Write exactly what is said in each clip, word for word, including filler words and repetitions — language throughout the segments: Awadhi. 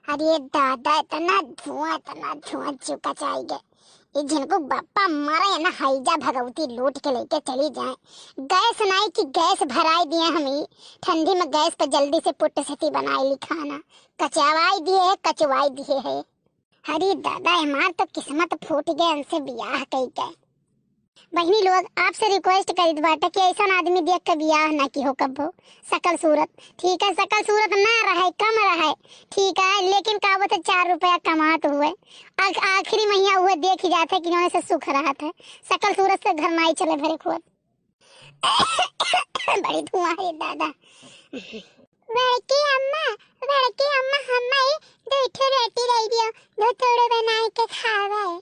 अरे दादा, इतना धुआं, इतना धुआं, जिउ कचाई गए। ये झिनकू बप्पा मरे ना, हैजा भगवती लूट के लेके चली जाए। गैस नाई कि गैस भराई दिए हम ही। ठंडी में गैस पे जल्दी से पुट्ट सती बनाई ली खाना। कचवाई दिए है, कचवाई दिए है। अरे दादा, हमार तो किस्मत फूट गए, इनसे बियाह कई के। बहिनी लोग, आपसे request करित बाटे कि ऐसन आदमी देख के बियाह ना किहो कब्बो। शकल सूरत, ठीक है, शकल सूरत ना रहे, कम रहे, ठीक है, लेकिन का बोलते, चार रुपया कमात हुए, आ-, आखिरी महीना हुए देखी जात है कि इन्होंने से सुख रहत है। शकल सूरत से घर नाई चले भरे खोत। बड़ी धुआं है दादा। बड़की अम्मा, बड़की अम्मा, हम्मा ये दो ठो रोटी दे दियो, दो टुकड़े बनाए के खावे।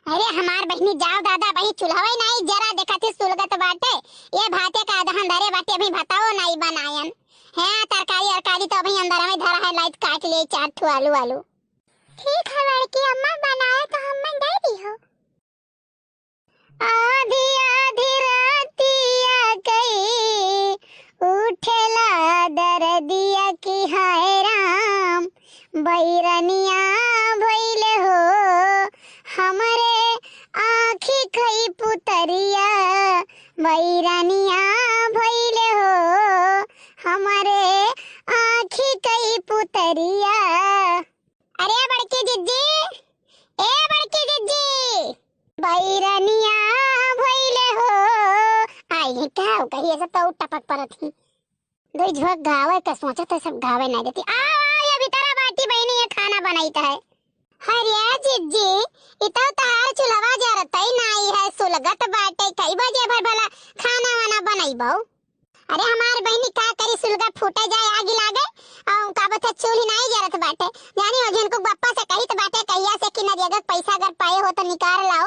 अरे हमार बहिनी, जाओ दादा, अबहीं चूल्हवा ही नाई जरा, देखत ही सुलगत बाटे। ये भाते का अदहन धरे बाटे, अबहीं भताओ नाई बनायन। हैं, तरकारी अरकारी तो अबहीं अंदर में धरा है, लाइत काट ले चार ठो आलू, आलू। ठीक है बड़की अम्मा, बनाए तो हम्मा दे दिहो। आधी आधी रातिया कई उठेला दरदिया कि हाय राम, बैरनिया भइल हो हमरे आँखी कई पुतरिया, बैरनिया भइल हो हमरे आँखी कई पुतरिया। अरे बड़की जिज्जी, ए बड़की जिज्जी, बैरनिया भइल हो। आई है का हो कही, ऐसा तो टपक परत ही। दुई झोंक गावे के सोचत है, सब गावे ना देती। आओ, आओ, ये भीतरा बाटी बहिनी, ये खाना बनाइत है। अरे जिज्जी, इतौ तहार चूल्हवा जरतै नाई है, सुलगत बाटे, कई बजे भर भला खाना वाना बनैबौ? अरे हमार बहिनी का करी, सुलगा फूटे जाए, आगी लागे, और का बता चूल्ही नाई जरत बाटे। जानी हो झिनकू बप्पा से कहित बाटे, कहिया से कि नरेगा के पैसा अगर पाए हो तो निकाल लाओ।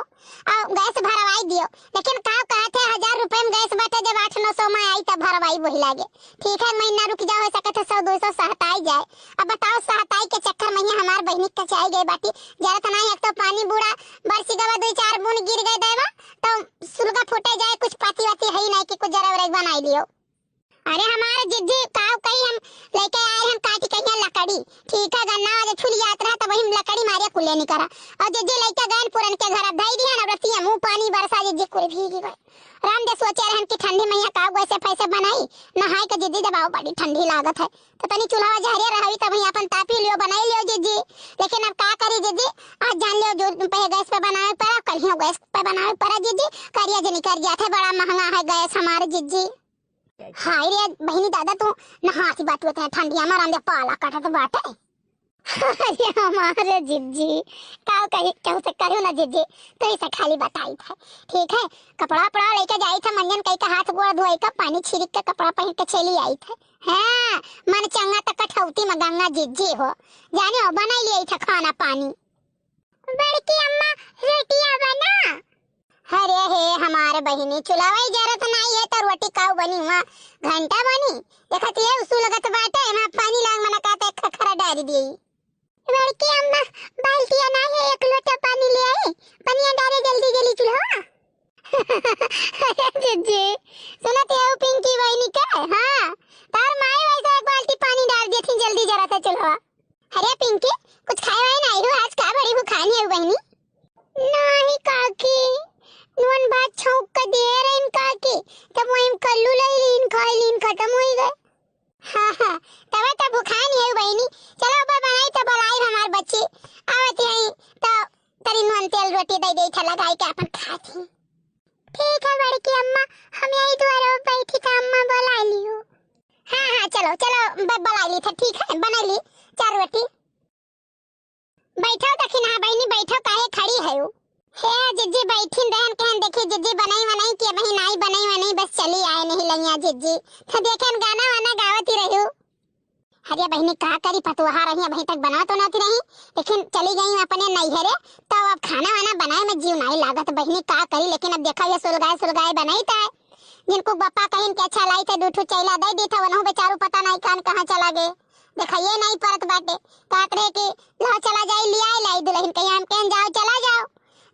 और गैस भरवाई दियो। लेकिन का कहत है, हजार रुपए में गैस बाटे, जब आठ नौ सौ में आई तब भरवाई वही लागे। ठीक है, महीना रुक जाओ, हो सकत है सौ दो सौ सहताई जाए। अब बताओ, सहताई के चक्कर में यहाँ हमार बहिनी कचाई गई बाटी। जरत नाई, एक तो पानी बूढ़ा बरसी गवा, दुई चार बूंद गिर गए देवा, तो सुलगा फूटे जाए, कुछ पाती वाती है ही नहीं कि कुछ जरा उरा बनाई लियो। अरे हमारे जिज्जी, काव कही हम लेके आए हम काटी कहिया लकड़ी। ठीक है, गन्ना आज छुलियात रहा तब हम लकड़ी मारे कुले निकरा। और जिज्जी लेके गए पुरन के घर, अब धई दिया ना रतिया, मुँह पानी बरसा, जिज्जी कुल भीगी गए। राम दे सोचे रहन कि ठंडी मइया काव वैसे फैसे बनाई, नहाए के जिज्जी जब आओ बड़ी ठंडी लागत है, तो तनी चूल्हा झरिया रहवी तब ही अपन तापी लियो, बनाई लियो जिज्जी। लेकिन अब का करी जिज्जी, आज जान लियो जो पे गैस पे बनावे पड़ा, कल ही गैस पे बनावे पड़ा जिज्जी, करिया जनी कर जात है, बड़ा महंगा है गैस हमारे जिज्जी। हाय रे बहिनी दादा, तू नहासी बाटू, इतना ठंडिया में राम दे पाला कटत बाटे। अरे हमारे जिज्जी, का कही, केहू से कहियो ना जिज्जी, तो इसे खाली बताई था, ठीक है? कपड़ा उपड़ा लेके जाई था, मंजन कई का हाथ गोड़ धोई का, पानी छिड़क के कपड़ा पहन के चली आई था। हाँ, मन चंगा तो कठौती में गंगा जिज्जी हो, जाने हो, बनाई लिया था खाना पानी। बड़की अम्मा, रोटियां बना। अरे हे हमारे बहिनी, चुलावा ही जरत नाई है तो रोटी काऊ बनी हुआ, घंटा बनी। देखत ये उसु लगत बाटे, एमा पानी लाग मना कहते खखरा डारी दी। बड़की अम्मा, बाल्टिया ना है, एक लोटा पानी ले आई, पनिया डारे जल्दी जल्दी चुल्हा। अरे जिज्जी, सुनत है पिंकी बहिनी के? हाँ, तार माई वैसे एक बाल्टी पानी डार देती जल्दी जरा से चुल्हा। अरे पिंकी, कुछ खाए वाए नाही हो? आज का बड़ी भुखान है बहिनी? नाही काकी, नून भात छौंक के दिए रहिन काकी, तब वही कल्लू ले लीन, खाई लीन, खत्म होई गए। हाँ, हाँ, तब तो भुखान है बहिनी। चलो अब बनाई तो बोलाई हमार बच्ची, आवत है तो तरी नून तेल रोटी दे दे था लगाई के अपन खात ही। ठीक है बड़की अम्मा, हम यही दुआरे बैठी तो अम्मा बोला लियो। हाँ, हाँ, चलो, चलो, ब-, बोला ली था, ठीक है, बना ली चार रोटी। बैठो दखिनहा बहिनी, बैठो, काहे खड़ी है? हे जिज्जी, बैठिन रहन कहन, देखी जिज्जी, बनाई वनाई के बहिन आई, बनाई वनाई, बस चली आए नहीं लइया जिज्जी। तो देखेन गाना वाना गावत ही रहू। अरे बहिनी, का करी, पतोहा रही, अबहीं तक बनावत उनावत रही, लेकिन चली गई अपने नैहरे, तो अब खाना वाना बनाए में जीव नाई लागत बहिनी, का करी। लेकिन अब देखा, ये सुलगाए सुलगाए बनाई था, जिनको बप्पा कहिन के अच्छा लाई थे, दू ठो चैला दे दी था, वनहु बेचारू पता नहीं कान कहाँ चला गए, देखाइए नहीं परत बाटे। कहत रहे कि लो चला जाई, ले आए लाई दुल्हन, कहीं हम कहन जाओ, चला जाओ।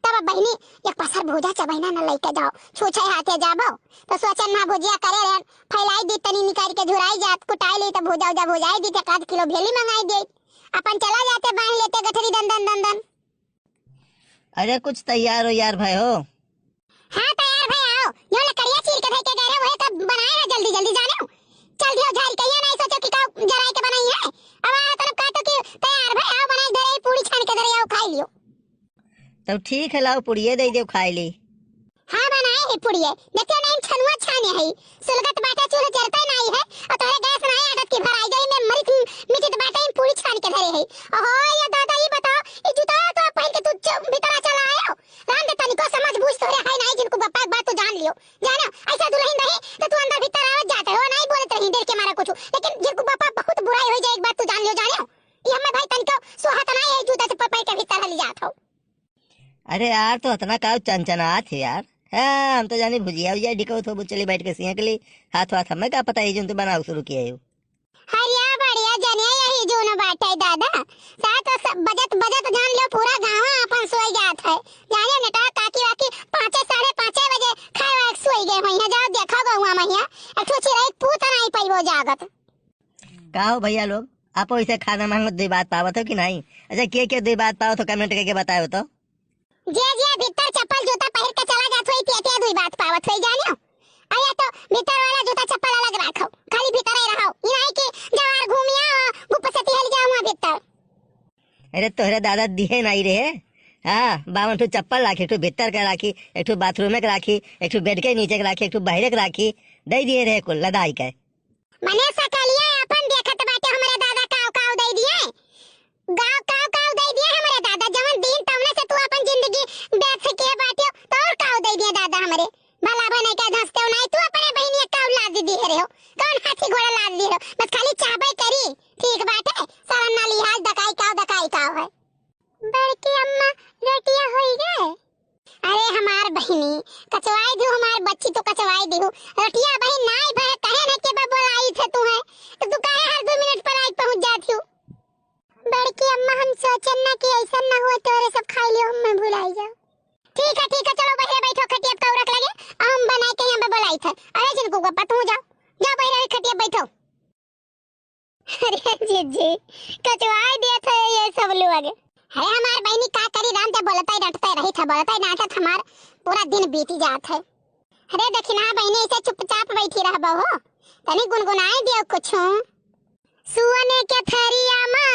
तब अब बहिनी, एक पसर भूजा चबैना न लेके जाओ, छूछे हाथे जाबो। तो सोचन ना भुजिया करे रहन, फैलाई दी तनी निकाल के झुराई जात, कुटाई ली तो भूजा उजा भुजाई दी, एक आध किलो भेली मंगाई दे, अपन चला अरे कुछ तैयार हो यार भाई हो। हाँ तैयार भाई आओ, यो लकड़िया चीर के धई के गए रहे, वही तब बनाए है जल्दी जल्दी जाने। चल दियो झारी के, ये नहीं सोचो कि का जराए के बनाई है। अब आओ तरफ कहतो कि तैयार भाई आओ, बनाए धरे, पूरी छान के धरे आओ, खाई लियो। तब ठीक है, लाओ पुड़िये दे दो खाए ली। हाँ बनाए है पुड़िये, देखते नहीं छनुआ छाने है, सुलगत बाटे चूल्हा जरते नहीं है, और तोरे गैस नहीं आदत की भराई गई में मरिच मिचित बाटे में पूरी छान के धरे है। ओहो ये दादा ये बताओ, ये जूता तो पहन के तू च-, भीतर चला आयो, राम दे तनिको समझ बूझ तोरे है नहीं, जिनको बापा एक बात तो जान लियो, जाना ऐसा दुल्हन रही तो तू अंदर भीतर आवत जाते हो, नहीं बोलत रही डर के मारा कुछ, लेकिन जिनको बापा बहुत बुराई हो जाए एक बात तू जान लियो, जाने हो, ये हमें भाई तनिको सुहात नहीं है, जूता चप्पल पहन के भीतर हली जात हो। अरे यार, तो इतना का चनचनात है यार? हाँ, हम तो जानी भुजिया उजिया ढिकावत हो, बुचली बैठ के सियकली, हाथ वाथ हमें का पता है, जून तो बनाओ शुरू किया हो। हरिया बढ़िया जने यही जून बाटे दादा, सात स-, बजत बजत जान लो पूरा गाँव अपन सोई जात है। जाने नेटा काकी वाकी पाँचे साढ़े पाँचे बजे खाए वाए सोई गए हुई हैं, जाओ देखो गौआ मैया, एक ठो चिरई पूत नहीं पैबो जागत। का हो भैया लोग, आप वैसे खाना मांगो, दुई बात पावत हो कि नहीं? अच्छा, के के दुई बात पावत हो, कमेंट करके बताओ तो। जे जे भीतर चप्पल जूता पहिर के चला जात होई, ते ते दुई बात पावत होई, जानियो। अरे तो भीतर वाला जूता चप्पल अलग राखो, खाली भीतर ही रहो। ई नहीं कि जवार घूमिया, गुप्प से तिहल जाओ वहाँ भीतर। अरे तोहरे दादा दिहे नहीं रहे। हाँ, बावन ठो चप्पल राखी, एक ठो भीतर के राखी, एक ठो बाथरूम के राखी, एक ठो बेड के नीचे के राखी, एक ठो बाहर के राखी, दे दिए रहे कुल लदाई के। मने सकलिया अपन देखत बाटे हमरे दादा, काव काव दे दिए, गाव काव काव दे दिए हमरे दादा। जवन दिन तवने से तू अपन जिंदगी व्यर्थ किए बाटे, तो और काव दे दिए दादा हमरे। भला बने के धंसते हो नहीं, तू अपने बहिनिया काव लाद दिए रहे हो, कौन हाथी घोड़ा लाद दिए रहे हो, बस खाली चाहबे करी। ठीक बाटे, शरम ना लिहाज, दकाई काव, दकाई काव है। बड़की अम्मा, रोटिया होई गए? अरे हमार बहिनी, कचवाई दिहु, हमार बच्ची तो कचवाई दिहु। रोटिया बहिन नाई भय, कहे नहीं के बा बोलाई थे तू है, तो तू काहे हर दो मिनट पर आई पहुंच जाती हो? बड़की अम्मा, हम सोचन ना कि ऐसा ना हो, तोरे सब खाई लियो, हम भुलाई जाओ। ठीक है, ठीक है, चलो बहरे बैठो, खटिया पे रख लगे, हम बनाए के यहाँ पे बोलाई थे। अरे जिनको को पता हो जाओ, जाओ बहरे खटिया बैठो। अरे जीजी, कचवाई दिया था ये सब लोग। अरे हमार बहिनी का करी राम, जब बोलता ही डटता ही रही था, बोलता ही डांटत हमार पूरा दिन बीती जात है। अरे दखिना बहिनी, ऐसे चुपचाप बैठी रहबो हो, तनी गुनगुनाए दियो कुछ। सुअने के थरिया मा